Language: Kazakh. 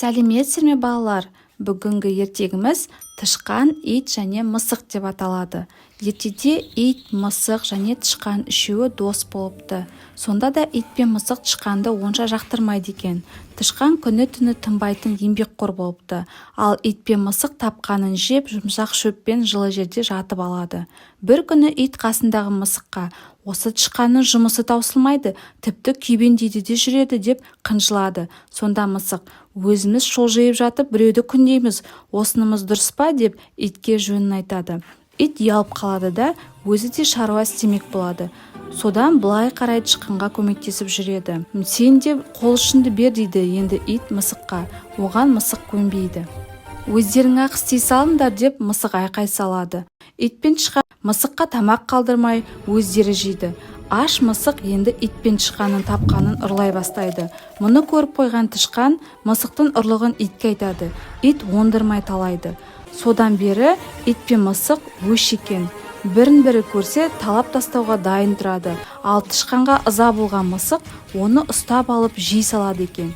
Сәлеметсіздер ме, балалар! Бүгінгі ертегіміз «Тышқан, ит және мысық» деп аталады. Ертеде ит, мысық және тышқан үшеуі дос болыпты. Сонда да ит пен мысық тышқанды онша жақтырмайды екен. Тышқан күні-түні тынбайтын еңбекқор болыпты. Ал ит пен мысық тапқанын жеп, жұмсақ шөп пен жылы жерде жатып алады. Бір күні ит қасындағы мысыққа: «Осы тышқанның жұмысы таусылмайды, тіпті күйбеңдейді де жүреді», – деп қынжылады. Сонда мысық: «Өзіміз шолжиып жатып, біреуді күндейміз, осынымыз дұрыс па?» – деп итке жөнін айтады. Ит ұялып қалады да, өзі де шаруа істемек болады. Содан былай қарай тышқанға көмектесіп жүреді. «Сен де қол ұшыңды бер», – дейді енді ит мысыққа. Оған мысық көнбейді. «Өздерің-ақ істей салыңдар», – деп мысық айқай салады. Ит пен тышқан мысыққа тамақ қалдырмай, өздері жейді. Аш мысық енді ит пен тышқанның тапқанын ұрлай бастайды. Мұны көріп қойған тышқан мысықтың ұрлығын итке айтады. Ит оңдырмай талайды. Содан бері ит пен мысық өш екен. Бірін-бірі көрсе, талап тастауға дайын тұрады. Ал тышқанға ыза болған мысық оны ұстап алып жей салады екен.